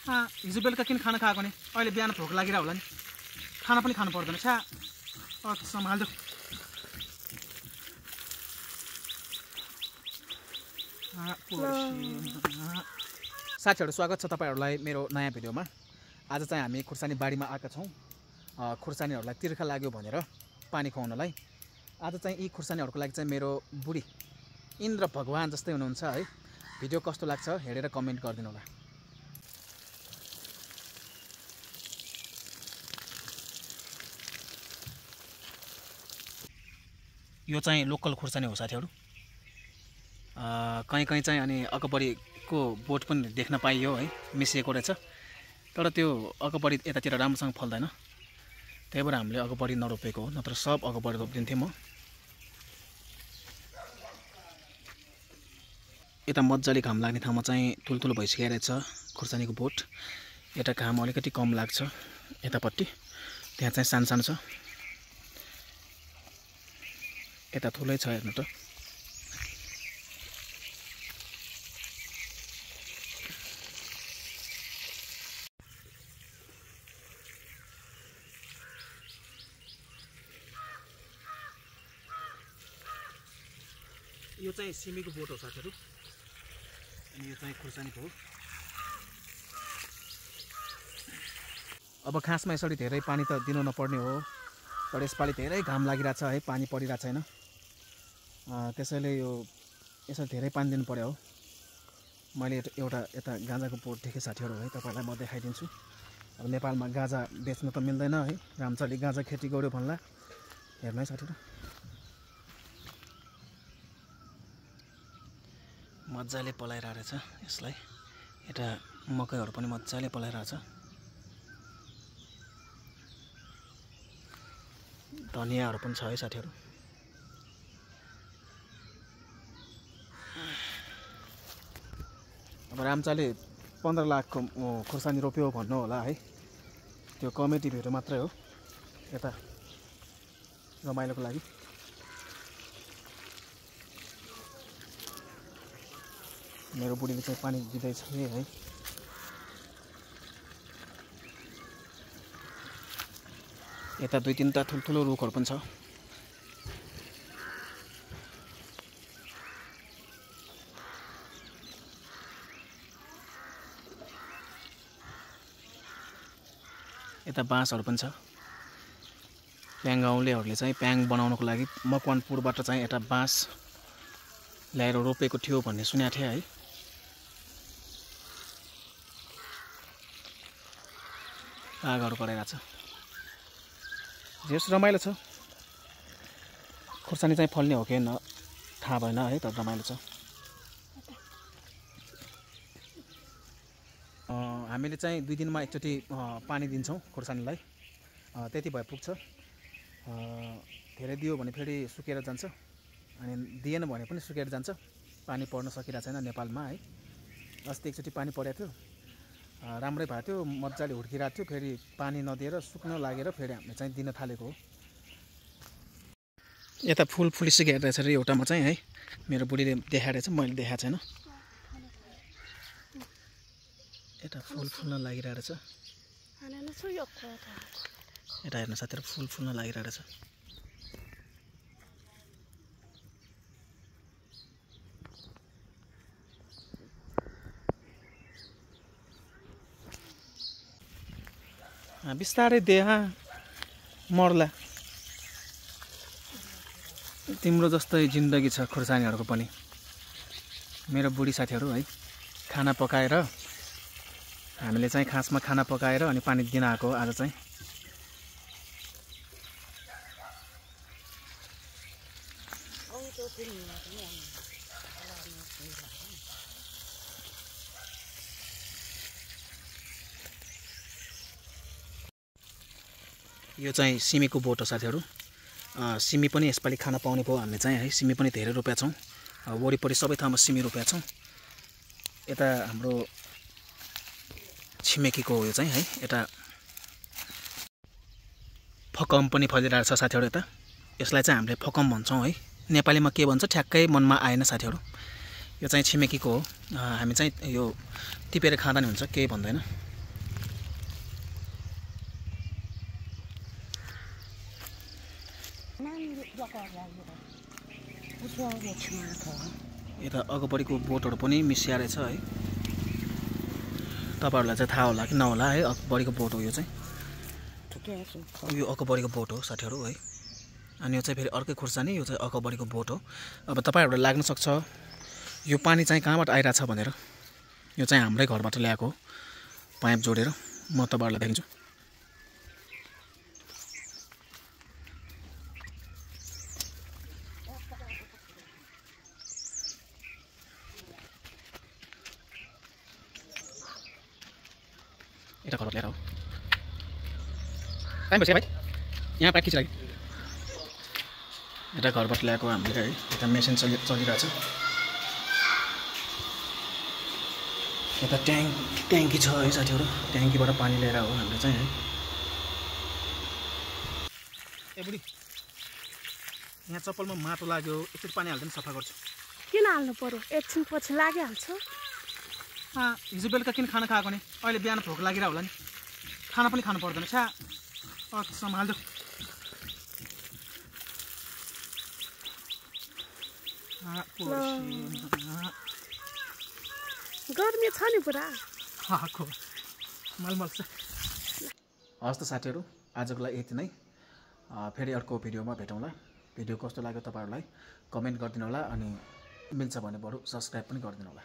हिजो बेलुका किन खाना खाएको नि अहिले बिहान भोक लागिरा होला नि खाना पनि खानु पर्दैन छ्या सम्हाल्दो साथीहरु स्वागत छ तपाईहरुलाई मेरो नयाँ भिडियोमा। आज चाहिँ हामी खुर्सानी बारीमा आएका छौं खुर्सानीहरुलाई तिर्खा लाग्यो भनेर पानी खुवाउनलाई। आज चाहिँ यी खुर्सानीहरुको लागि चाहिँ मेरो बुढी इन्द्र भगवान जस्तै हुनुहुन्छ है। भिडियो कस्तो लाग्छ हेरेर कमेन्ट गरिदिनु होला। यो चाहिँ लोकल खुर्सानी हो साथीहरु। कहीं चाहिँ अनि अकबरीको बोट पनि देख्न पाइयो है, मिसिएको रहेछ। तर त्यो अकबरी यतातिर राम्रोसँग फल्दैन, त्यही भएर हामीले अकबरी नरोपेको हो, नत्र सब अकबरी रोप्दिन्थेँ म। यता मजाले घाम लाग्ने ठाउँमा चाहिँ ठुल्ठुलो भइसकेको रहेछ खुर्सानीको बोट। यता घाम अलिकति कम लाग्छ, यतापट्टि त्यहाँ चाहिँ सानो छ, यता ठुलै छ हेर्नु त। यो चाहिँ सिमीको बोट हो साथीहरु, अनि यो चाहिँ खुर्सानीको हो। अब खासमा यसरी धेरै पानी त दिनु नपर्ने हो, तर यसपालि धेरै घाम लागिरहेछ है, पानी परिरहेको छैन। त्यसैले यो यसरी धेरै पानी दिनु पर्यो हो। मैले एउटा यता गाँजाको बोट देखेँ साथीहरु है, तपाईहरुलाई म देखाइदिन्छु। अब नेपालमा गाँजा बेच्न त मिल्दैन है, राम्ररी गाँजा खेती गर्यो भन्ला। हेर्नु है साथीहरु, मजाले पलाइरहेको छ यसलाई। यता मकैहरु पनि मजाले पलाइरहेछ। धनियाहरु पनि छ है साथीहरु। अब रामचाले 15 लाखको खुर्सानी रोप्यो भन्नु होला है, त्यो कमेडी भिडियो मात्रै हो, यता रमाइलोको लागि। मेरो बुढीले चाहिँ पानी दिँदैछ है। यता 2-3टा ठुल्ठुलो रुखहरु पनि छ। यता बाँसहरु पनि छ। प्याङ गाउँलेहरुले चाहिँ प्याङ बनाउनको लागि मकवानपुरबाट चाहिँ यता बाँस ल्याएर रोपेको थियो भन्ने सुनेको थिए है। आगहरु परेको छ, जेस रमाइलो छ। खुर्सानी चाहिँ फल्ने हो कि न थाहा भएन है, तर रमाइलो छ। हामीले चाहिँ 2 दिनमा एकचोटि पानी दिन्छौं खुर्सानीलाई, त्यति भए पुग्छ। धेरै दियो भने फेरि सुकेर जान्छ, अनि दिएन भने पनि सुकेर जान्छ। पानी पर्न सकिरहेको छैन नेपालमा है। अस्ति एकचोटि पानी परेको थियो, राम्रै भएको थियो, मजाले हुर्किरहेको थियो। फेरि पानी नदिएर सुक्न लागेर फेरि हामीले चाहिँ दिन थालेको हो। यता फुल फुलिसकेको रहेछ रे एउटामा चाहिँ है, मेरो बुढीले देखाएको रहेछ, मैले देखाएको छैन। यता फुल फुल्न लागिरहेको रहेछ। यता हेर्नु साथीहरु, फुल फुल्न लागिरहेको रहेछ। बिस्तारै देहा मर्ला। तिम्रो जस्तै जिन्दगी छ खुर्सानीहरुको पनि। मेरो बुढी साथीहरु है, खाना पकाएर हामीले चाहिँ खासमा खाना पकाएर अनि पानी दिन आएको आज चाहिँ। यो चाहिँ सिमीको बोट हो साथीहरु। सिमी पनि यसपालि खाना पाउने भयो हामीले चाहिँ है। सिमी पनि धेरै रोपेका छौं, वरिपरि सबै ठाउँमा सिमी रोपेका छौं। यता हाम्रो छिमेकीको हो यो चाहिँ है। यता फकम पनि फलिरहेको छ साथीहरु। यता यसलाई चाहिँ हामीले फकम भन्छौं है। नेपालीमा के भन्छ ठ्याक्कै मनमा आएन साथीहरु। यो चाहिँ छिमेकीको हो। हामी चाहिँ यो टिपेर खाँदा नि हुन्छ, केही भन्दैन। यता अगाडिको बोटहरू पनि मिसिया रहेछ है। तपाईहरुलाई चाहिँ थाहा होला कि नहोला है, अगाडिको बोट हो यो चाहिँ। यो अगाडिको बोट हो साथीहरु है। अनि यो चाहिँ फेरि अर्कै खुर्सानी, यो चाहिँ अगाडिको बोट हो। अब तपाईहरुलाई लाग्न सक्छ यो पानी चाहिँ कहाँबाट आइराछ भनेर। यो चाहिँ हाम्रै घरबाट ल्याएको पाइप जोडेर। म तपाईहरुलाई देखाउँछु। यता घरबाट ल्याएर हो। टाइम भइसक्यो भाइ, यहाँ प्राइस खिच लाग्यो। यता घरबाट ल्याएको हामीले है। यता मेसिन चलिरहेछ। यता ट्याङ्की छ है साथीहरु। ट्याङ्कीबाट पानी ल्याएर हो हामीले चाहिँ है। ए बुढी, यहाँ चप्पलमा माटो लाग्यो, एकचोटि पानी हाल्दैन सफा गर्छु। किन हाल्नु पर्यो? एकछिन पछि लागिहाल्छ। हिजो बेलुका किन खाना खाएको नि? अहिले बिहान भोक लागिरहेको होला नि। खाना पनि खानु पर्दैन। छ्या सम्हाल्दो। गर्मी छ नि पुरा। मलमल छ। हस् त साथीहरु, आजको लागि यति नै। फेरि अर्को भिडियोमा भेटौँला। भिडियो कस्तो लाग्यो तपाईहरुलाई कमेन्ट गरिदिनु होला। अनि मिल्छ भने बरु सब्स्क्राइब पनि गरिदिनु होला।